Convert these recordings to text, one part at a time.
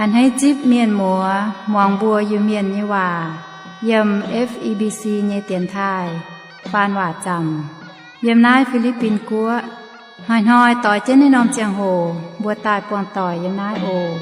A'hneiv zipv mienh muoz muangx mbuo Iu-Mienh nyei waac yiem F E B C nyei dienx taaih faan waac zaamc yiem naaiv Fi^li^bin Guoqv. Hnoi-hnoi doix jienv naaiv norm ziangh hoc mbuo daaih buangh doic yiem naaiv oc.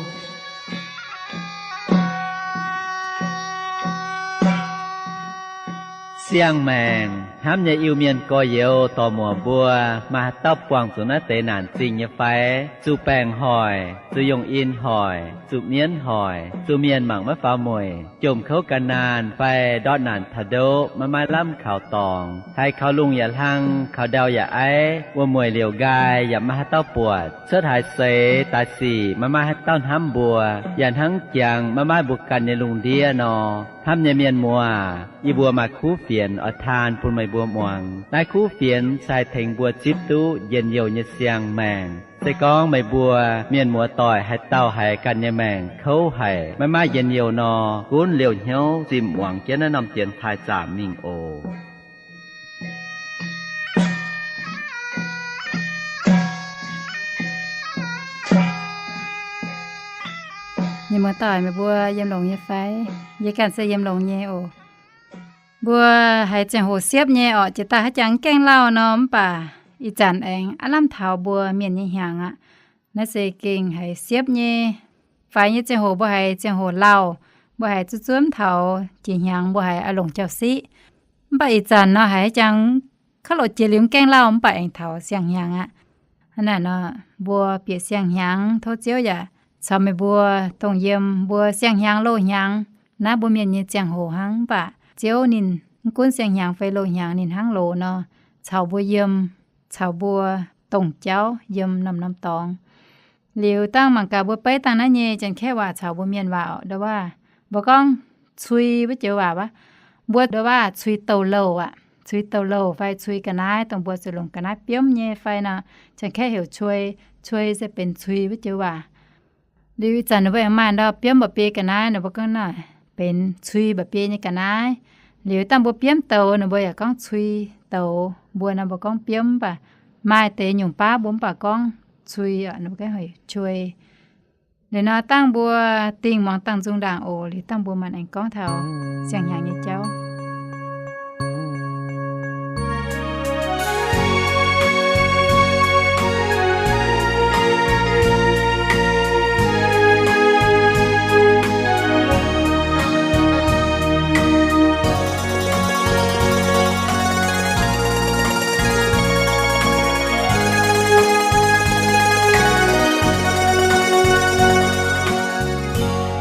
Siang-maengc hnamv nyei Iu-Mienh gorx-youz dorc-muoc mbuo, maaih haaix dauh buangh zuqc naaiv deix naanc zingh nyei fai? Zuqc baengc hoic, zuqc yungh in hoic, zuqc mienv hoic, zuqc mienh mangc maiv faaux mueic, jomc kouv ga'naanh fai ndortv naanc taux ndoqv maiv maaih lamh kaux dorngx, haiz kaux lungh yaac hlang, kaux ndau yaac aiv, wuov mueic liouc nqaai yaac maiv maaih haaix dauh buatc, cuotv haaix seix daaih sic maiv maaih haaix dauh hnamv mbuo, yaac hnangv jangx maiv maaih mbuo ganh nyei lungh ndiev nor. Hnamv nyei mienh muoz, yie mbuo maaih kuv fienx oix taan bun meih mbuo muangx. Naaiv kuv fienx se haih tengx mbuo zipv duqv njien-youh nyei siang-maengc. Se gorngv meih mbuo mienh muoz doic haaix dauh haiz ganh nyei maengc kouv haic, maiv maaih njien-youh nor, gunv liouh hnyouv zimh muangx jienv naaiv norm dienx taaih zaamc mingh oc. Mienh muoz doic, meih mbuo yiem longx nyei fai? Yie ganh se yiem longx nyei oc. Mbuo haiz ziangh hoc siepv nyei orqc, jiex daaih haaix jangx gaengh lauh nor, mv baac ih zanc aengx aav lamh taux mbuo mienh nyei hnyangx aqv. Naaiv se gengh haiz siepv nyei. Faix nyei ziangh hoc mbuo haiz ziangh hoc lauh, mbuo haiz zuov zuov mv taux jiex hnyangx mbuo haiz a'longc jauv-siqv. Mv baac ih zanc nor haiz jangx kov loc jiex liuz gaengh lauh, mv baac aengx taux siang-hnyangx aqv. Hnangv naaic nor, mbuo bieqc siang-hnyangx tov Ziouv yaac caux meih mbuo dongh yiem mbuo siang-hnyangx loz-hnyangx. Naaiv mbuo mienh nyei ziangh hoc hnangv, mv baac Ziouv ninh mv gunv siang-hnyangx fai loz-hnyangx ninh hnangv loz nor, caux mbuo yiem, caux mbuo dongh jauv yiem norm-norm dorngx. Liuz dangh mangc gaax mbuo beiv dangh naaiv nyei Janx-Kaeqv waac caux mbuo mienh waac orqc, ndo waac, mbuo gorngv cui wuov joux waac aqv. Mbuo ndo waac cui douh louh aqv. Cui douh louh fai cui ga'naaiv, dongh mbuo zuqc longc ga'naaiv biomv nyei fai nor, Janx-Kaeqv heuc cui. Cui se benx cui wuov joux waac. Liuz ih zanc ninh mbuo aengx maaih ndau biomv mba'biei ga'naaiv, ninh mbuo gorngv naaic benx cui mba'biei nyei ga'naaiv. Liuz dangh mbuo biomv douz, ninh mbuo yaac gorngv cui douz. Mbuo nor mbuo gorngv biomv, mv baac maaih deix nyungc baav mbuo mv baac gorngv cui, ninh mbuo gorngv heuc cui. Liuz nor dangh mbuo dingh muangx dangh nzung ndaangc oc. Liuz dangh mbuo maanc aengx gorngv taux siang-hnyangx nyei jauv.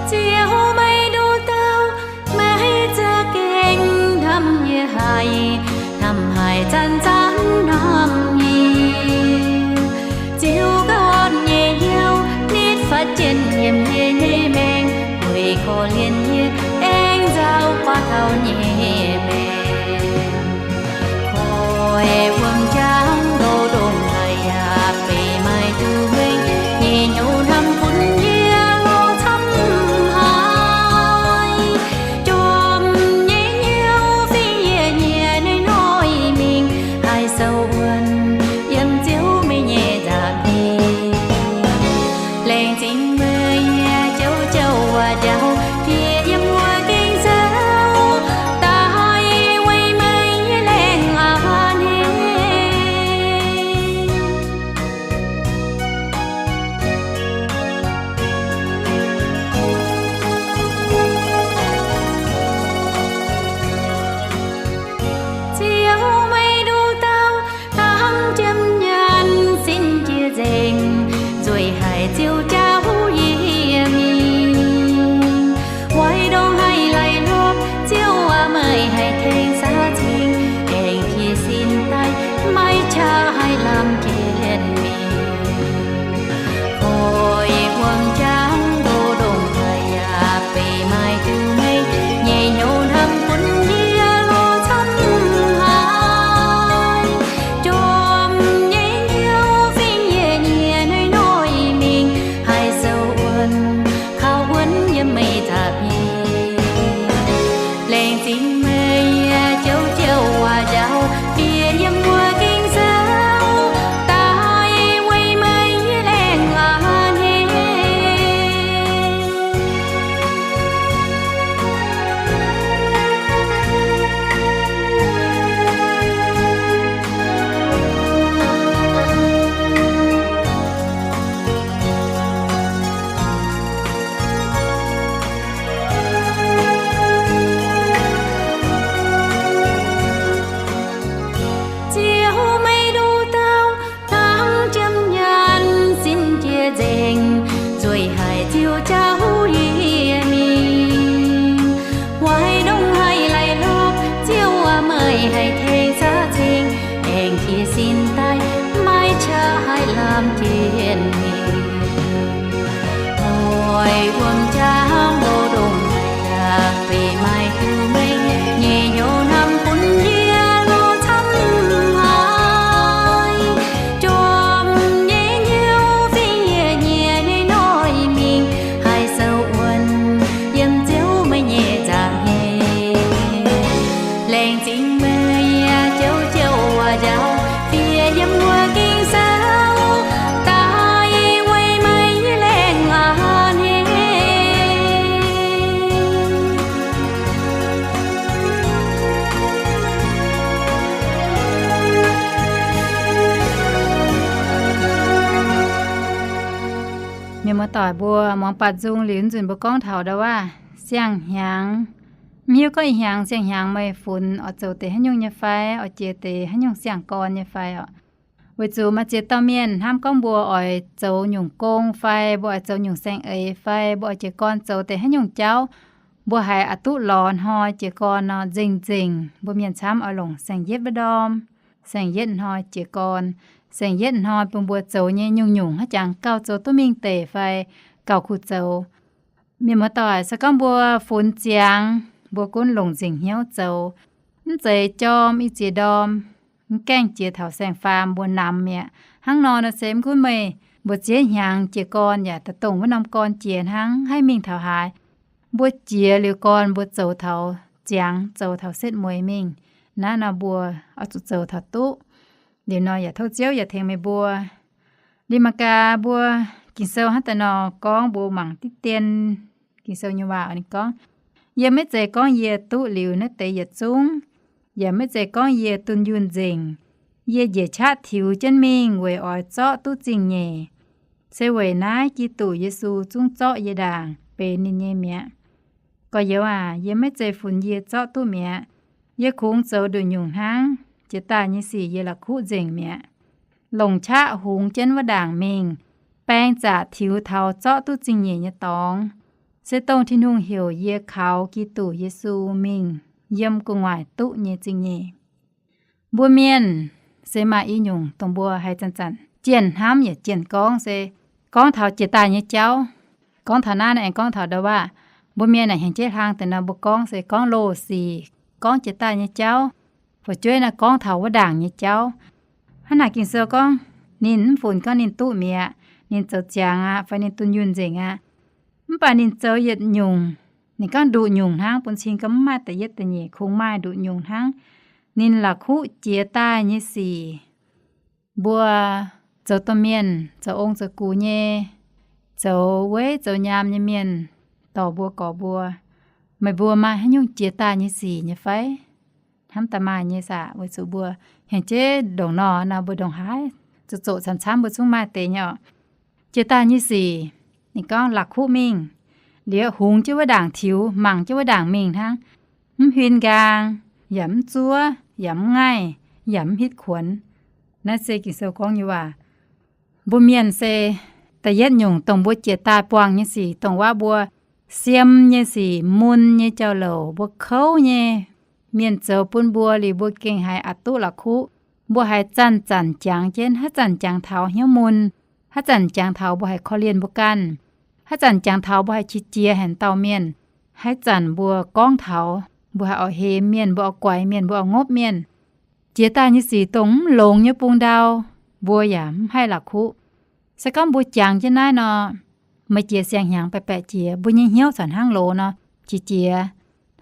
Ziouv, meih nduqc douc, meih za'gengh hnamv yie haic, hnamv haic zanc-zanc hnamv yie. Ziouv ganh nyei hnyouv nitv fatv jienv yiem yie nyei maengc, weic korv-lienh yie aengx nzauh buatc taux nyei maengc. Koi wuom-jangx ndoh ndongc haaix yaac beiv maaih duqv wengh, nyei hnyouv hnamv bun yie lorz camv haic. Jomc nyei hnyouv fingx yie nyie hnoi-hnoi mingh, haih sou wuonv yiem Ziouv meih nyei nza'hmien. Laengz zingh meih nyei jauv-jauv waac-jauv, fiev yiem wuov gengh zauh, daaih weic meih nyei laengz a'hneiv. Mbuo muangx baah nzung liuz nzunc mbuo gorngv taux ndau waac siang-hnyangx. Mv hiuv gorngv ih hnyangx siang-hnyangx meih funx oix zoux deix haaix nyungc nyei fai, oix jiex deix haaix nyungc siang-gorn nyei fai oc. Weic zuqc maaih ziex dauh mienh hnamv gorngv mbuo oix zoux nyungc gong fai mbuo oix zoux nyungc saeng-eix fai mbuo oix jiez gorn zoux deix haaix nyungc jauv, mbuo haiz aqc duqv lorz hnoi jiez gorn nor, nzengc-nzengc mbuo mienh camv oix longc saeng-yietv wuov ndorm. Saeng-yietv hnoi jiez gorn, saeng-yietv hnoi bun mbuo zoux nyei nyungc-nyungc haaix jangx gauh zoux duqv mingh deix fai gauh kuh zoux. Mienh muoz-doic, se gorngv mbuo funx ziangx, mbuo gunv longc nzengc hnyouv zoux, mv zeiz jorm i ziex ndorm, mv gaengh jiex taux saeng-faam mbuo namx mi'aqv. Hnangv nor nor se mv gunv meih mbuo ziex hnyangx jiez gorn yaac daaih dongh wuov norm gorn jiex hnangv, haih mingh taux haaix. Mbuo jiex liuz gorn mbuo zoux taux ziangx, zoux taux setv mueiz mingh. Naaiv nor mbuo oix zuqc zoux taux duqv. Liuz nor yaac tov Ziouv yaac tengx meih mbuo. Liuz mangc gaax mbuo Ging-Sou hnangv daaih nor gorngv, mbuo mangc diqv dien Ging-Sou nyei waac ninh gorngv, yie maiv zeiz gorngv yie duqv liuz naaiv deix yietc zungv, yaac maiv zeiz gorngv yie dunh yunh nzengc. Yie njiec qaqv tiux jienv mingh weic oix zorqv duqv zingh nyeic. Se weic naaiv Giduc Yesu zungv zorqv yie ndaangc benx ninh nyei mi'aqv. Gorx-youz aac, yie maiv zeiz funx yie zorqv duqv mi'aqv. Yie kungx zoux nduqc nyungc hnangv. Jiex daaih nyei sic yie la'kuqv nzengc mi'aqv. Longc qaqv hungx jienv wuov ndaangc mingh, baeng zaqc tiux taux zorqv duqv zingh nyeic nyei dorngx, se dongh Tin-Hungh heuc yie kaux Giduc Yesu mingh yiem gu'nguaaic duqv nyei zingh nyeic. Mbuo mienh se maaih i nyungc dongh mbuo haiz zanc-zanc jienh hnamv yaac jienh gorngv se gorngv taux jiex daaih nyei jauv. Gorngv taux naaiv nor aengx gorngv taux ndau waac. Mbuo mienh naaic hnyangx-jeiv hlang deix nor mbuo gorngv se gorngv loz-sic, gorngv jiex daaih nyei jauv. Fu'jueiv naaiv gorngv taux wuov ndaangc nyei jauv. Hnangv naaic Ging-Sou gorngv, ninh mv funx gorngv ninh duqv mi'aqv, ninh zoux ziangx aqv fai ninh dunh yunh nzengc aqv. Mv baac ninh zoux yietc nyungc, ninh gorngv nduqc nyungc hnangv, bun cing gorngv mv maaih da'yietv da'nyeic, kungx maaih nduqc nyungc hnangv. Ninh la'kuqv jiex daaih nyei sic. Mbuo zoux domh mienh, zoux ong zoux gux nyei, zoux weiv zoux nyaam nyei mienh, dorh mbuo gorx mbuo, meih mbuo maaih haaix nyungc jiex daaih nyei sic nyei fai? Hnamv daaih maaih nyei saah, weic zuqc mbuo hnyangx-jeiv ndongc nor nor mbuo ndongc haaix zoqc zoqc camv-camv mbuo zungv maaih deix nyei oc. Jiex daaih nyei sic, ninh gorngv la'kuqv mingh, liuz hungx jienv wuov ndaangc tiux, mangc jienv wuov ndaangc mingh hnangv, mv huin nqaang, yaac mv zuov, yaac mv ngaih, yaac mv hitv kuonx. Naaiv se Ging-Sou gorngv nyei waac. Mbuo mienh se da'yietv nyungc dongh mbuo jiex daaih buangh nyei sic, dongh waac mbuo siem nyei sic, mun nyei jauv-louc, mbuo kouv nyei, mienh zoux bun mbuo liuz mbuo gengh haiz aqc duqv la'kuqv. Mbuo haiz zanc-zanc jangx jienv, haaix zanc jangx taux hnyouv mun, haaix zanc jangx taux mbuo haiz korv-lienh mbuo ganh, haaix zanc jangx taux mbuo haiz qiex jiez haic dauh mienh, haaix zanc mbuo gorngv taux mbuo haiz oix hemx mienh, mbuo oix guaix mienh, mbuo oix ngopv mienh. Jiex daaih nyei sic dongh mv longx nyei bung ndau, mbuo yaac mv haih la'kuqv. Se gorngv mbuo jangx jienv naaiv nor, meih jiex siang-hnyangx baeqc baeqc jiex, mbuo nyei hnyouv corc hnangv loz nor qiex jiez,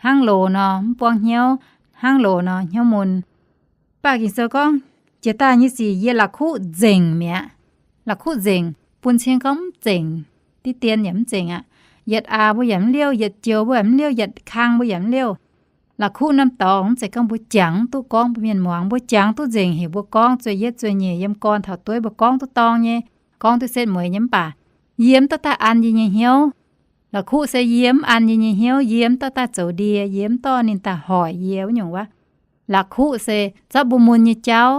hnangv loz nor mv buangv hnyouv, hnangv loz nor hnyouv mun. Mv baac Ging-Sou gorngv, jiex daaih nyei sic yie la'kuqv nzengc mi'aqv. La'kuqv nzengc bun cing gorngv mv zengc, diqv dien yaac mv zengc aqv. Yietc aax mbuo yaac mv liouh, yietc joux mbuo yaac mv liouh, yietc kang mbuo yaac mv liouh. La'kuqv norm dorngx mv zeiz gorngv mbuo jangx duqv gorngv bun mienh muangx. Mbuo jangx duqv nzengc heuc mbuo gorngv zueih yietv zueih nyeic yiem gorn taux dueiv mbuo gorngv duqv dorng nyei, gorngv duqv setv mueiz nyei. Mv baac yie mv dorh daaih an yie nyei hnyouv. La'kuqv se yie mv an yie nyei hnyouv, yie mv dorh daaih zoux ndie, yie mv dorh ninh daaih hoic yie wuov nyungc wuov. La'kuqv se zorqv mbuo mun nyei jauv,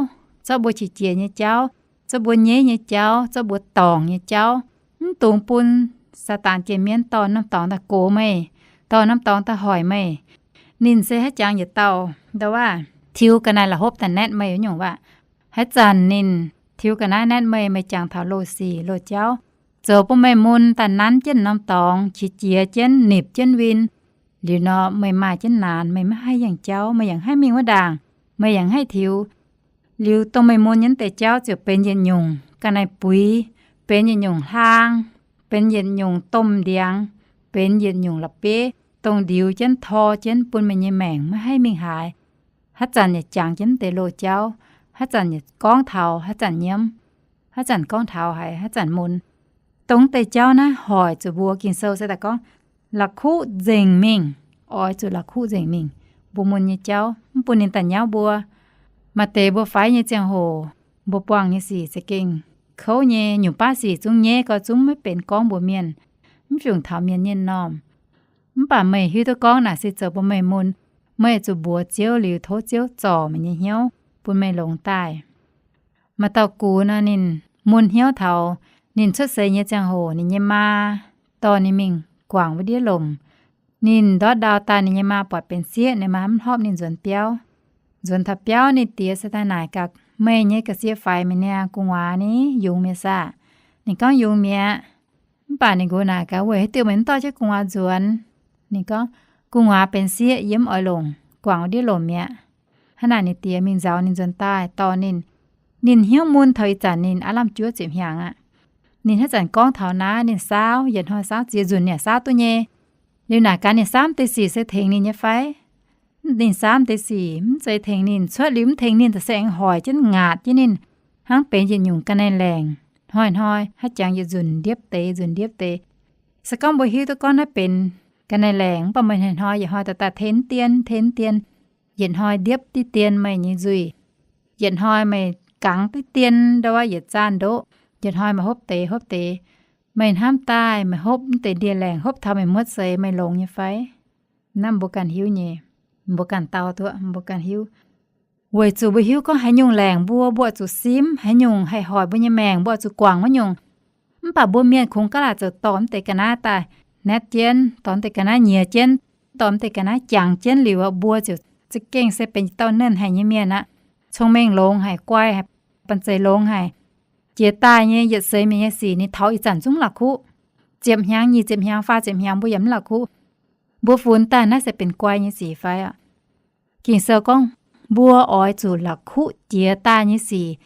zorqv mbuo qiex jiez nyei jauv, zorqv mbuo nyeiv nyei jauv, zorqv mbuo dorngc nyei jauv, mv dungx bun Saadaan jiex mienv dorh norm dorngx daaih gox meih, dorh norm dorngx daaih hoic meih. Ninh se haaix jangx yietc dauh ndau waac tiux ga'naaiv la'hopv daaih naetv meih wuov nyungc waac. Haaix zanc ninh tiux ga'naaiv naetv meih, meih jangx taux loz-sic loz-jauv, zoux bun meih mun daaih nanv jienv norm dorngx, qiex jiez jienv, nipc jienv win. Liuz nor meih maaih jienv naanx, meih maiv haih yangh jauv, meih yaac haih mingh wuov ndaangc, meih yaac haih tiux. Liuz dongh meih mun nyei deix jauv ziouc benx yietc nyungc ga'naaiv buix, benx yietc nyungc hlaang, benx yietc nyungc domh ndiangx, benx yietc nyungc la'bieiv, dongh ndiux jienv tor jienv bun meih nyei maengc maiv haih mingh haaix. Haaix zanc yaac jangx jienv deix loz-jauv, haaix zanc yaac gorngv taux, haaix zanc nyiemv, haaix zanc gorngv taux haic, haaix zanc mun. Dongh deix jauv naaiv hoic zuqc mbuo. Ging-Sou se daaih gorngv, la'kuqv nzengc mingh, oix zuqc la'kuqv nzengc mingh. Mbuo mun nyei jauv mv bun ninh daaih nyauv mbuo. Maaih deix mbuo faix nyei ziangh hoc, mbuo buangh nyei sic za'gengh kouv nyei, nyungc baav sic zungv nyeiv gau, zungv maiv benx gorngv mbuox mienh, mv fungc taux mienh nyei m'normh. Mv baac meih hiuv duqv gorngv naaic se zoux bun meih mun, meih zuqc mbuox Ziouv liuz tov Ziouv zorc meih nyei hnyouv bun meih longx daaih. Maaih dauh gux nor, ninh mun hnyouv taux ninh cuotv seix nyei ziangh hoc ninh nyei maa dorh ninh mingh guangc wuov ndiev lomc. Ninh ndortv ndau daaih, ninh nyei maa buatc benx sieqv, ninh maa mv horpc ninh nzuonx biauv. Nzuonx taux biauv, ninh diex se daaih naaic gaax, meih nyei ga'sie faix mi'aqv, gu'nguaaz ni yungz mi'aqv saah? Ninh gorngv, yungz mi'aqv. Mv baac ninh nqox naaic gaax, weic haaix diuc meih mv dorh jienv gu'nguaaz nzuonx? Ninh gorngv, gu'nguaaz benx sieqv, yie mv oix longc, guangc wuov ndiev lomc mi'aqv. Hnangv naaic ninh diex mingh nzauz ninh nzuonx daaih dorh ninh. Ninh hnyouv mun taux ih zanc ninh aav lamh juov ziepc hnyangx aqv. Ninh haaix zanc gorngv taux naaiv ninh saauv, yietc hnoi saauv ziex nzunc ninh yaac saauv duqv nyei. Liuz naaic gaax ninh saauv mv deix sic se tengx ninh nyei fai? Ninh saauv mv deix sic mv zeiz tengx ninh, cuotv liuz mv tengx ninh, da'se aengx hoic jienv ngaatc jienv ninh, hnangv benx yietc nyungc ga'naaiv-laengc, hnoi-hnoi haaix jangx yietc nzunc ndiepv deix, nzunc ndiepv deix. Se gorngv mbuo hiuv duqv gorngv naaiv benx ga'naaiv-laengc, mv baac meih hnoi-hnoi yietc hnoi daaih daaih tengx dien, tengx dien, yietc hnoi ndiepv diqv dien meih nyei nzuih, yietc hnoi meih gangx diqv dien ndau wuov yietc zaanh ndoqv, yietc hnoi meih hopv deix, hopv deix. Meih hnamv daaih meih hopv mv deix ndie-laengc, hopv taux meih muotv seix, meih longx nyei fai? Naaiv mbuo ganh hiuv nyei. Mbuo ganh dau duqv, mbuo ganh hiuv. Weic zuqc mbuo hiuv gorngv haaix nyungc laengc mbuo, mbuo oix zuqc simv, haaix nyungc haih hoic mbuo nyei maengc, mbuo oix zuqc guangc wuov nyungc. Mv baac mbuo mienh kungx gaav laaic zoux dorh mv deix ga'naaiv daaih naetv jienv, dorh mv deix ga'naaiv nyiex jienv, dorh mv deix ga'naaiv jangx jienv liuz, mbuo ziouc za'gengh se benx dauh nernh haic nyei mienh aqv. Cong-mengh longx haic, guai haic, banh zeic longx haic. Jiex daaih nyei yietc seix mienh nyei sic ninh taux ih zanc zungv mv la'kuqv. Ziepc hnyangx, nyic ziepc hnyangx, faah ziepc hnyangx mbuo yaac mv la'kuqv. Mbuo funx daaih naaiv se benx guai nyei sic fai aqv? Ging-Sou gorngv mbuo oix zuqc la'kuqv jiex daaih nyei sic,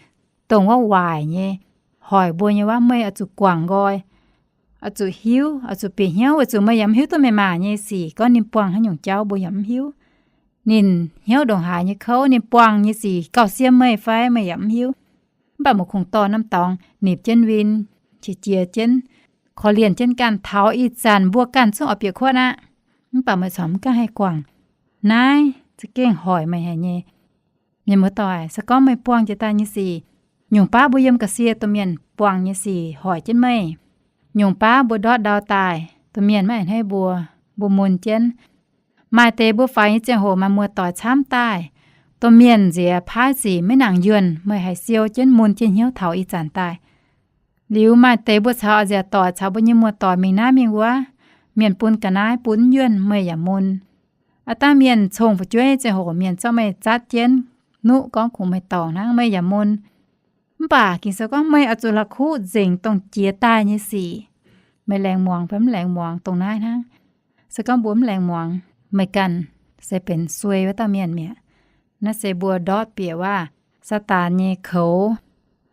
dongh wuov waaic nyei, hoic mbuo nyei waac, meih oix zuqc guangc nqoi, oix zuqc hiuv, oix zuqc bieqc hnyouv, weic zuqc meih yaac mv hiuv duqv meih maa nyei sic, gorngv ninh buangh haaix nyungc jauv mbuo yaac mv hiuv. Ninh hnyouv ndongc haaix nyei kouv, ninh buangh nyei sic gauh siem meih fai meih yaac mv hiuv. Mv baac mbuo kungx dorh norm dorngx nipc jienv win, qiex jiez jienv, korv-lienh jienv ganh, taux ih zanc mbuo ganh zungv oix bieqc kuotv aqv. Mv baac meih corc mv gaengh haih guangc. Naaiv za'gengh hoic meih haic nyei. Mienh muoz-doic, se gorngv meih buangh jiex daaih nyei sic, nyungc baav mbuo yiem ga'sie domh mienh buangh nyei sic hoic jienv meih. Nyungc baav mbuo ndortv ndau daaih, domh mienh maiv a'hneiv mbuo, mbuo mun jienv. Maaih deix mbuo faix nyei ziangh hoc maaih muoz-doic camv daaih, domh mienh nziex paaiv sic maiv nangc yuonh, meih haiz siou jienv mun jienv hnyouv taux ih zanc daaih. Liuz maaih deix mbuo caux a'nziaauc doic caux mbuo nyei muoz-doic mingh naaiv mingh wuov, mienh bun ga'naaiv bun yuonh, meih yaac mun. Aav dangh mienh cong fu'jueiv ziangh hoc mienh zorqv meih zatv jienv, nuqv gorngv kungx meih dorngc hnangv, meih yaac mun. Mv baac Ging-Sou gorngv meih oix zuqc la'kuqv nzengc dongh jiex daaih nyei sic. Meih laengz muangx fai mv laengz muangx dongh naaiv hnangv. Se gorngv mbuo mv laengz muangx, meih ganh se benx suei wuov dauh mienh mi'aqv. Naaiv se mbuo ndortv bieqc waac, Saadaan nyei koux,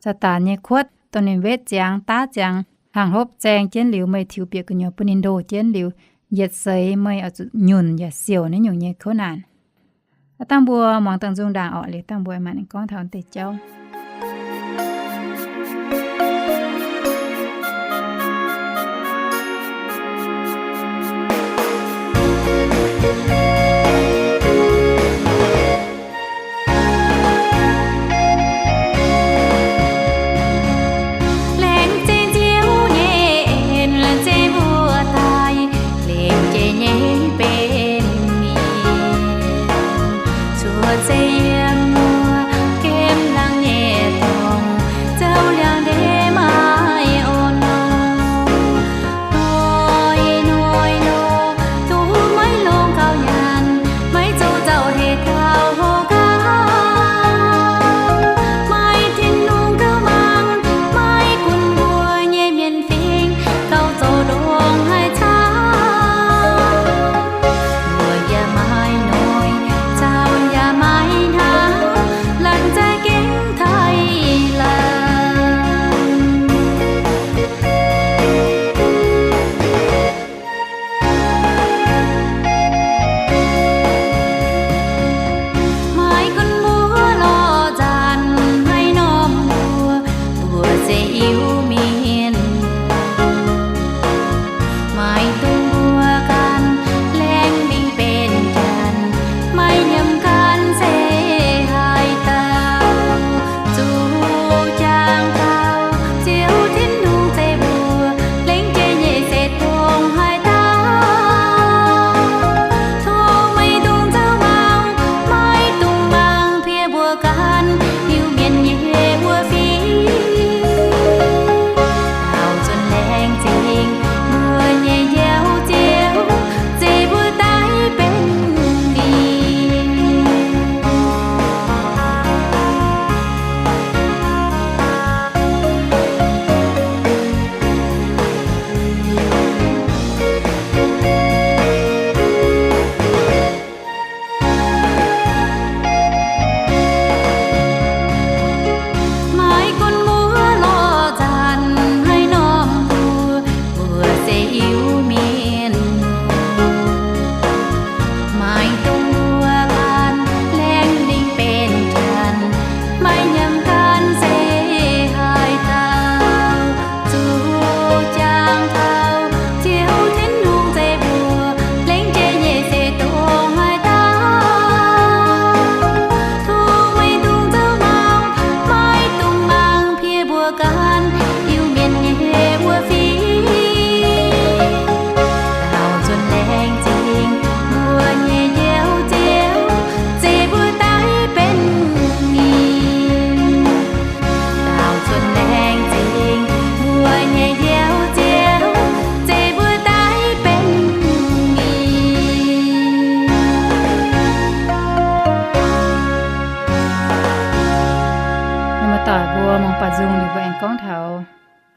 Saadaan nyei kuotv, dongh ninh wetv ziangx, daav ziangx, hlaang hlopv zaeng jienv liuz, meih tiux bieqc gu'nyuoz bun ninh ndoh jienv liuz, yietc seix meih oix zuqc nyunc yaac siouc naaiv nyungc nyei kouv naanc. Aav dangh mbuo muangx dangh nzung ndaangc orqc, liuz dangh mbuo maanc gorngv taux deix jauv. Laengz zingh Ziouv nyei en, laengz zingh mbuo daaih, lengc jiex nyei benx mienh, cuotv seix yiem wuov gemh laangz nyei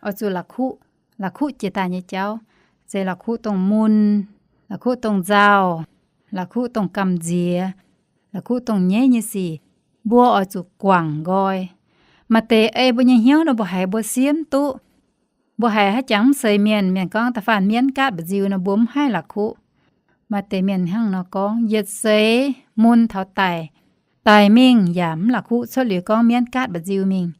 oix zuqc la'kuqv, la'kuqv jiex daaih nyei jauv, se la'kuqv dongh mun, la'kuqv dongh nzauh, la'kuqv dongh gamh nziex, la'kuqv dongh nyeiv nyei sic, mbuo oix zuqc guangc nqoi. Maaih deix ei mbuo nyei hnyouv nor, mbuo haiz mbuo siev mv duqv. Mbuo haiz haaix jangx mv seix mienh, mienh gorngv da'faanh mienv gaatv mba'nziu nor, mbuo mv haih la'kuqv. Maaih deix mienh hnangv nor gorngv, yietc seix mun taux daic, daic mingh yaac mv la'kuqv, cuotv liuz gorngv mienv gaatv mba'nziu mingh.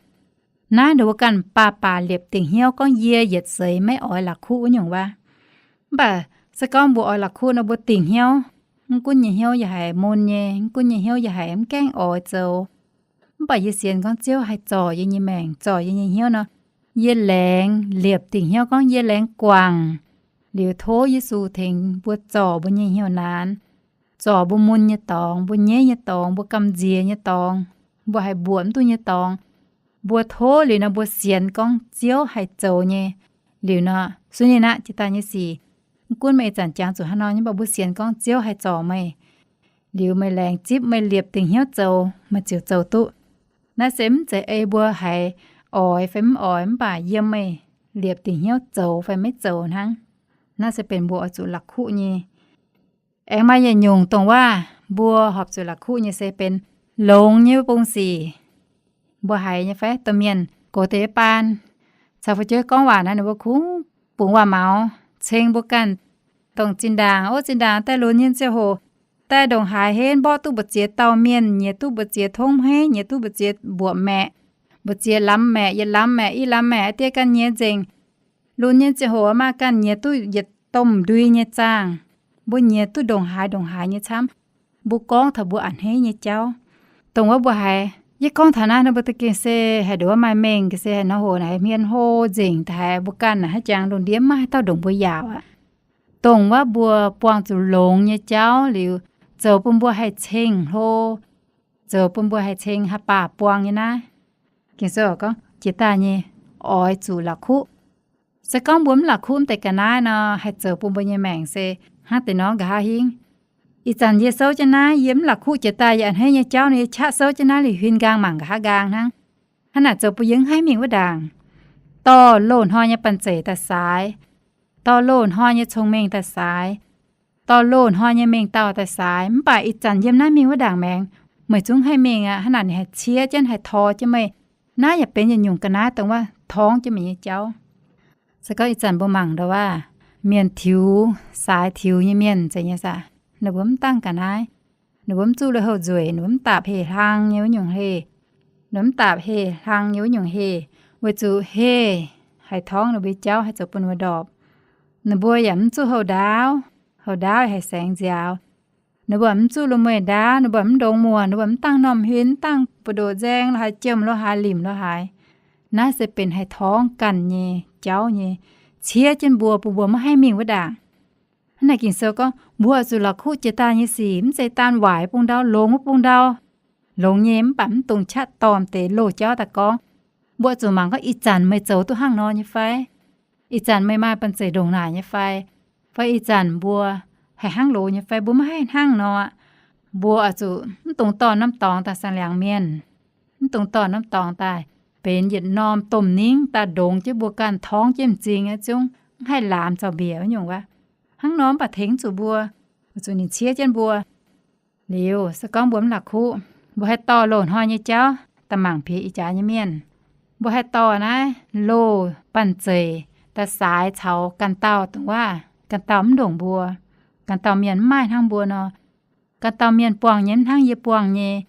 Naaiv ninh mbuo ganh baac baac liepc dingc hnyouv gorngv yie yietc seix maiv oix la'kuqv wuov nyungc waac. Mv baac se gorngv mbuo oix la'kuqv nor, mbuo dingc hnyouv, mv gunv nyei hnyouv yaac haiz mun nyei, mv gunv nyei hnyouv yaac haiz mv gaengh oix zoux. Mv baac yie sienx gorngv Ziouv haih zorc yie nyei maengc, zorc yie nyei hnyouv nor, yie laengz liepc dingc hnyouv gorngv yie laengz guangc liuz tov Yesu tengx mbuo zorc mbuo nyei hnyouv naanc, zorc mbuo mun nyei dorngx, mbuo nyeiv nyei dorngx, mbuo gamh nziex nyei dorngx, mbuo haih mbuoqc mv duqv nyei dorngx. Mbuo tov liuz nor, mbuo sienx gorngv Ziouv haih zoux nyei. Liuz nor, suv ninh aqv, jiex daaih nyei sic, mv gunv meih ih zanc jangx zuqc haaix nor nyei, mv baac mbuo sienx gorngv Ziouv haih zorc meih. Liuz meih laengz zipv, meih liepc dingc hnyouv zoux, meih ziouc zoux duqv. Naaiv se mv zeiz ei mbuo haiz oix fai mv oix, mv baac yiem meih liepc dingc hnyouv zoux fai maiv zoux hnangv. Naaiv se benx mbuo oix zuqc la'kuqv nyei. Aengx maaih yietc nyungc dongh waac mbuo horpc zuqc la'kuqv nyei se benx longx nyei wuov bung sic. Mbuo haiz nyei fai, domh mienh gox deix baan caux fu'jueiv gorngv waac naaiv, ninh mbuo kungx bungx waac-maux ceng mbuo ganh. Dongh zinh ndaangc, ov, zinh ndaangc daaih lunx nyei ziangh hoc, daaih ndongc haaix henv mborqv duqv mbu'ziex dauh mienh, nyiec duqv mbu'ziex tongv hmeiv, nyiec duqv mbu'ziex mbuoqc maeqc, mbu'ziex lamz maeqc, yietc lamz maeqc, i lamz maeqc, diev ganh nyei nzengc. Lunx nyei ziangh hoc maaih ganh nyiec duqv yietc domh ndui nyei zaangh. Mbuo nyiec duqv ndongc haaix ndongc haaix nyei camv. Mbuo gorngv taux mbuo a'hneiv nyei jauv. Dongh wuov mbuo haiz, yie gorngv taux naaiv nor, mbuo da'gengh se haaix nduov maaih mengh, ga'se haaix nor hoc naaic hmien hlo nzengc daaih, mbuo ganh naaic haaix jangx lungh ndiev maiv maaih haaix dauh ndongc mbuo yaauc aqv. Dongh wuov mbuo buangh zuqc longx nyei jauv liuz, zoux bun mbuo haih ceng hlo, zoux bun mbuo haih ceng haaix baac buang nyei naaiv. Ging-Sou gorngv jiex daaih nyei, oix zuqc la'kuqv. Se gorngv mbuo mv la'kuqv mv deix ga'naaiv nor, haih zoux bun mbuo nyei maengc se hnangv deix nor nqa'haav hingv. Ih zanc yie souv jienv naaiv, yie mv la'kuqv jiex daaih yie a'hneiv nyei jauv nor, yie qaqv souv jienv naaiv liuz huin nqaang mangc nqa'haav nqaang hnangv. Hnangv naaic zoux bun yie mv haih mingh wuov ndaangc. Dorh loz-hnoi nyei banh zeic daaih saaix, dorh loz-hnoi nyei cong-mengh daaih saaix, dorh loz-hnoi nyei mengh dauh daaih saaix, mv baac ih zanc yiem naaiv mingh wuov ndaangc maengx, meih zungv haih mingh aqv. Hnangv naaic ninh haih ciev jienv, haih tor jienv meih. Naaiv yaac benx yietc nyungc ga'naaiv dongh wuov torngv jienv meih nyei jauv. Se gorngv ih zanc mbuo mangc ndau wuov, mienh tiux, saaix tiux nyei mienh zeiz nyei saah, ninh mbuo mv dangh ga'naaiv. Ninh mbuo mv zuqc lui-houx nzueic, ninh mbuo mv daapc heh hlang nyei wuov nyungc heh. Ninh mv daapc heh hlang nyei wuov nyungc heh, weic zuqc heh haih torngv ninh mbuo nyei jauv, haih zoux bun ninh mbuo ndorpc. Ninh mbuo yaac mv zuqc houh ndaauv, houh ndaauv haih saengx nziaaux. Ninh mbuo mv zuqc loz-mueiz ndaauv, ninh mbuo mv ndongx muoc, ninh mbuo mv dangh normh huin, mv dangh buoz-ndoqv nzaeng lo haaix, jiem lo haaix, limc lo haaix. Naaiv se benx haih torngv ganh nyei jauv nyei, ciev jienv mbuo, bun mbuo maiv haih mingh wuov ndaangc. Hnangv naaic Ging-Sou gorngv mbuo oix zuqc la'kuqv jiex daaih nyei sic, mv zeiz daan waaic bung ndau, longx wuov bung ndau. Longx nyei mv baac mv dungx qaqv dorh deix loz-jauv daaih gorngv. Mbuo oix zuqc mangc gorngv ih zanc meih zoux duqv hnangv nor nyei fai? Ih zanc meih maaih banh zeic ndongc naaic nyei fai? Fai ih zanc mbuo haih hnangv loz nyei fai? Mbuo maiv haih hnangv nor aqv. Mbuo oix zuqc mv dungx dorh norm dorngx daaih saeng liangx mienh. Mv dungx dorh norm dorngx daaih benx yietc norm domh ningv daaih ndongx jienv mbuo ganh, torngv jienv m'zing aqv, zungv mv haih laamx caux mbiec wuov nyungc wuov. Hnangv nor mv baac tengx zuqc mbuo, weic zuqc ninh ciev jienv mbuo. Liuz se gorngv mbuo mv la'kuqv, mbuo haih dorh loz-hnoi nyei jauv daaih mangc piex ih jaax nyei mienh. Mbuo haih dorh naaiv loz banh zeic daaih saaix caux ganh dauh dongh waac, ganh dauh mv ndongc mbuo, ganh dauh mienh mv maaih hnangv mbuo nor, ganh dauh mienh buangh nyei mv hnangv yie buangh nyei.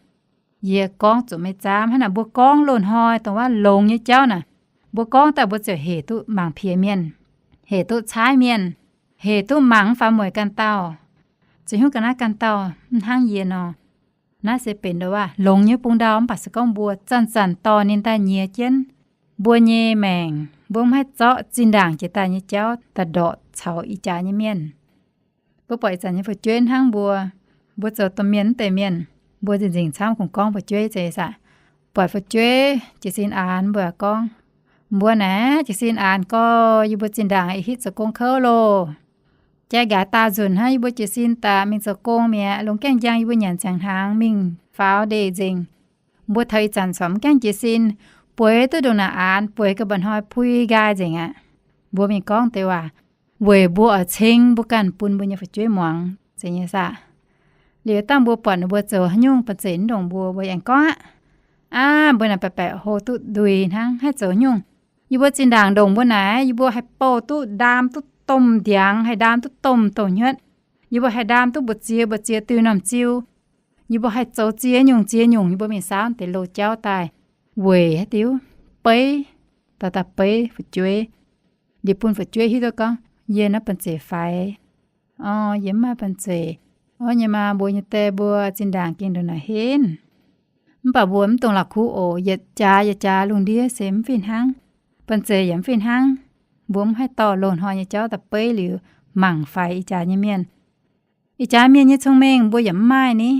Yie gorngv zuqc meih zaamv. Hnangv naaic mbuo gorngv loz-hnoi dongh waac longx nyei jauv naaic, mbuo gorngv daaih mbuo ziouc hec duqv mangc piex mienh, hec duqv caaiv mienh, hec duqv mangc mv faaux mueic ganh dauh. Ziouc hiuv ga'naaiv ganh dauh mv hnangv yie nor. Naaiv se benx ndo waac longx nyei bung ndau, mv baac se gorngv mbuo zanc-zanc dorh ninh daaih nyiex jienv mbuo nyei maengc, mbuo mv haih zorqv zinh ndaangc jiex daaih nyei jauv daaih ndorqc caux ih jaax nyei mienh. Mbuo buatc ih zanc nyei fu'jueiv hnangv mbuo, mbuo zoux domh mienh mv deix mienh, mbuo nzengc-nzengc camv kungx gorngv fu'jueiv zeiz saah. Buatc fu'jueiv jiez sin aanx mbuo gorngv, mbuo naaic jiez sin aanx gorx, yie mbuo zinh ndaangc ih hitv zoux gong kouv loh. Jai nqaaix daauh nzunc hnangv yie mbuo jiez sin daaih mingh zoux gong mi'aqv. Longc gaengh njang yie mbuo nyanc ziangh hnaangx mingh faaux ndeic nzengc. Mbuo taux ih zanc corc mv gaengh jiez sin. bueix duqv ndongc naaic aanx, bueix gau mba'hnoi pui nqaai nzengc aqv. Mbuo mingh gorngv deix waac weic mbuo oix ceng mbuo ganh bun mbuo nyei fu'jueiv muangx zeiz nyei saah. Liuz dangh mbuo buatc ninh mbuo zoux haaix nyungc banh zeic mv ndongc mbuo, mbuo aengx gorngv aqv. Aav, mbuo naaic baeqc baeqc hlo duqv nduih hnangv, haih zoux haaix nyungc. Yie mbuo zinh ndaangc ndongc mbuo naaic, yie mbuo haih bouh duqv ndaam duqv domh ndiangx, haih ndaam duqv domh douh hnyuotv. Yie mbuo haih ndaam duqv mbu'ziex mbu'ziex diuh normh ziu. Yie mbuo haih zoux ziex nyungc ziex nyungc, yie mbuo mingh saauv deix loz-jauv daaih weic haaix diuc beiv, dauh dauh beiv fu'jueiv. Liuz bun fu'jueiv hiuv duqv gorngv, yie naaiv banh zeic faix. Orv, yie mv maaih banh zeic. Orv, nyei maa mbuo nyei die mbuo zinh ndaangc gengh ndongc naaic henv. Mv baac mbuo mv dungx la'kuqv oc. Yietc jaax yietc jaax lungh ndiev se mv fih hnangv. Banh zeic yaac mv fih hnangv. Mbuo mv haih dorh loz-hnoi nyei jauv da'beiv liuz mangc faix ih jaax nyei mienh. Ih jaax mienh nyei cong-mengh mbuo yaac mv maaih ni.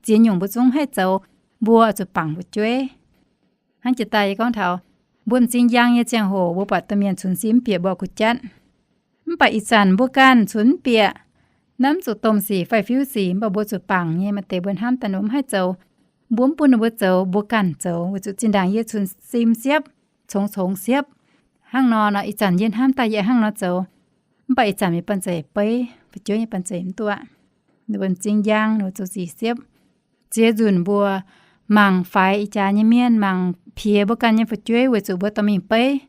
Ziex nyungc mbuo zungv mv haih zoux, mbuo oix zuqc bangc fu'jueiv. Hnangv jiex daaih yie gorngv taux, mbuo m'zing njang nyei ziangh hoc mbuo buatc domh mienh cunx sin mv bieqc mbuo kuh jatv. Mv baac ih zanc mbuo ganh cunx mv bieqc. Naaiv mv zuqc domh sic fai fiuv sic, mv baac mbuo zuqc bangc nyei. Maaih deix mbuo hnamv daaih ninh mbuo mv haih zoux, mbuo mv bun ninh mbuo zoux, mbuo ganh zoux weic zuqc zinh ndaangc yie cunx sin siepv, congx congx siepv. Hnangv nor nor ih zanc yie hnamv daaih yie hnangv nor zoux. Mv baac ih zanc mbuo banh zeic beiv, fu'jueiv nyei banh zeic mv duqv aqv. Ninh mbuo m'zing njang, ninh mbuo zoux sic siepv. Ziex nzunc mbuo mangc faix ih jaax nyei mienh, mangc piex mbuo ganh nyei fu'jueiv weic zuqc mbuo dorh mingh beiv.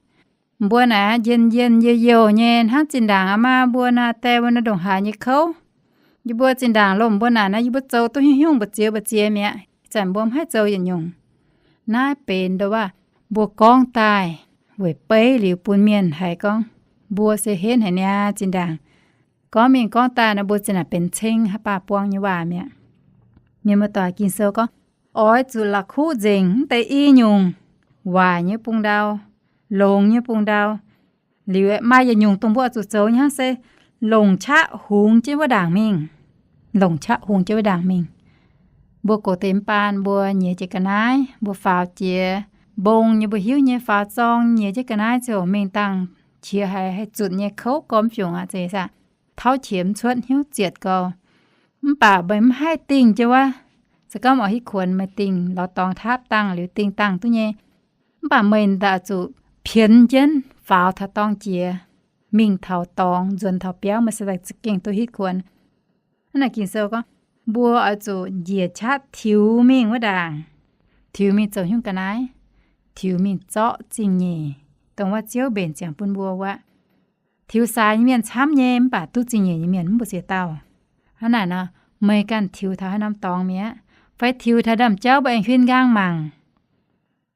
Mbuo naaic njien-njien youh youh nyei hnangv zinh ndaangc aa maa mbuo naaic, die mbuo naaic ndongc haaix nyei kouv. Yie mbuo zinh ndaangc lomh mbuo naaic naaiv yie mbuo zoux duqv hiuv hiuv mbu'ziex mbu'ziex mi'aqv. Ih zanc mbuo mv haih zoux yietc nyungc. Naaiv benx ndoh waac mbuo gorngv daaih weic beiv liuz bun mienh haiz gorngv mbuo se henv haic niaa zinh ndaangc. Gorngv mingh gorngv daaih nor mbuo zinh ndaangc benx ceng haaix baac buang nyei waac mi'aqv. Mienh muoz-doic, Ging-Sou gorngv oix zuqc la'kuqv nzengc mv deix i nyungc waaic nyei bung ndau, longx nyei bung ndau. Liuz maaih yietc nyungc dongh mbuo oix zuqc zoux nyei hnangv se longc qaqv hungx jienv wuov ndaangc mingh. Longc qaqv hungx jienv wuov ndaangc mingh. Mbuo gox deix m'baan mbuo nyiex jienv ga'naaiv, mbuo faaux jiex mbong nyei, mbuo hiuv nyei faaux zorng nyiex jienv ga'naaiv ziouc mingh dangh qiex haiz haih zutc nyei kouv gormx fiungc aqv, zeiz aac, tauv qiex mv cuotv, hnyouv zietc gau. Mv baac meih mv haih dingh jienv wuov. Se gorngv oix hitv kuonx meih dingh lorz dorngx taapv dangh liuz dingh dangh duqv nyei. Mv baac meih ndaaih zuqc pienx jienv faaux taux dorngx jiex, mingh taux dorngx, nzuonx taux biauv, meih se daaih za'gengh duqv hitv kuonx. Hnangv naaic Ging-Sou gorngv mbuo oix zuqc njiec qaqv tiux mingh wuov ndaangc, tiux mingh zoux hnyouv ga'naaiv, tiux mingh zorqv zingh nyeic, dongh wuov Ziouv mbenc ziangx bun mbuo wuov. Tiux saaix nyei mienh camv nyei, mv baac duqv zingh nyeic nyei mienh mv mbu'ziex dauh. Hnangv naaic nor, meih ganh tiux taux haaix norm dorngx mi'aqv, fai tiux taux ndaamv-jauv mbuo aengx huin nqaang mangc.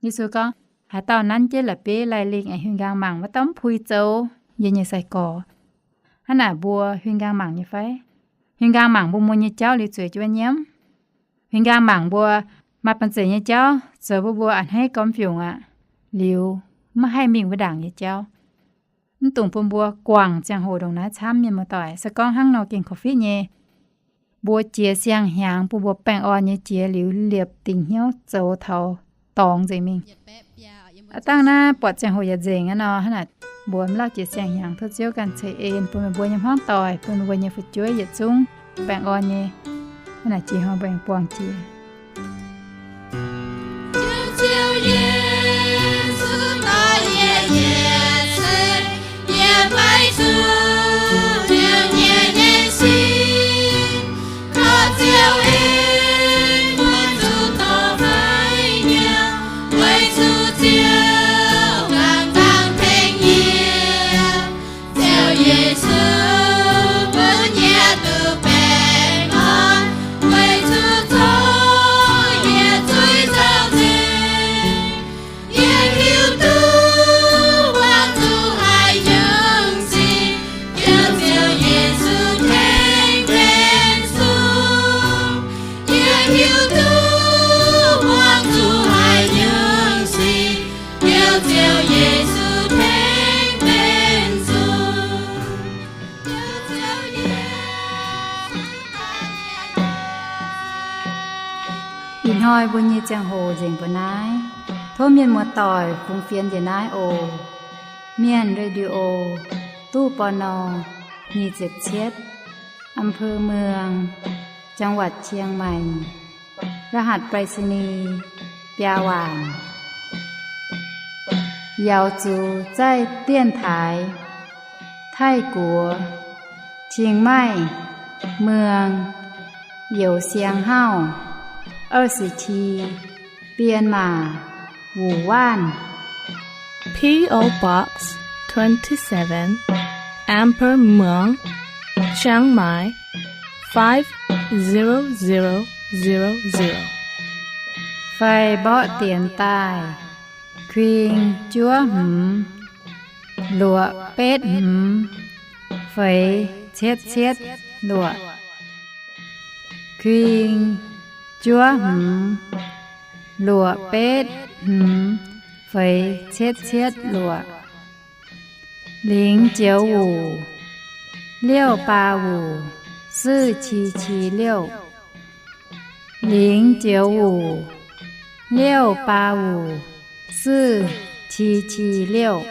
Yesu gorngv, haaix dauh nanv jienv la'bieiv laih lingh aengx huin nqaang mangc, wuov dauh mv puix zoux yie nyei sai-gorx. Hnangv naaic mbuo huin nqaang mangc nyei fai? Huin nqaang mangc mbuo muoz nyei jauv liuz zueiz jienv wuov nyiemv. Huin nqaang mangc mbuo maaih banh zeic nyei jauv zoux bun mbuo a'hneiv gormx fiungc aqv, liuz maiv haih mingh wuov ndaangc nyei jauv. Mv dungx bun mbuo guangc ziangh hoc ndongc naaiv camv, mienh muoz-doic. Se gorngv hnangv nor gengh korv-fiqv nyei. Mbuo jiex siang-hnyangx bun mbuo baengh orn nyei jiex liuz liepc dingc hnyouv zoux taux dorngx nzengc mingh. Aav dangh naaiv buatc ziangh hoc yaac nzengc aqv nor, hnangv naaic mbuo mv lauh jiex siang-hnyangx, tov Ziouv ganh ceix en bun meih mbuo nyei hmuangv doic, bun meih mbuo nyei fu'jueiv yietc zungv baengh orn nyei. Hnangv naaic jiex hnoi mbuo aengx buangh jiex. Ih hnoi mbuo nyei ziangh hoc nzengc mbuo naaiv. Tov mienh muoz-doic fungx fienx njiec naaiv oc. Mienh Radio, ตู้ ปณ. nyic ziepc cietv, อำเภอเมือง จังหวัดเชียงใหม่ รหัสไปรษณีย์ biaa waanc. Yaauz zuqc zaih dienv taaix, Taiv-Guoqv, Chiang Mai, Muang, Youz Siang Hauv, 二十七, Bienh Maac, Wuh Waanh. P O Box twenty-seven, Amber Muang, Chiang Mai, five zero zero zero zero. Fai mborqv dienx daaih, kuing juov hmz, luoqc betv hmz, feix cietv cietv luoqc. Kuing juov hmz, luoqc betv hmz, feix cietv cietv luoqc. Lingx joux wuc, 六八五, 四七七六. Lingx joux wuc, 六八五, 四七七六.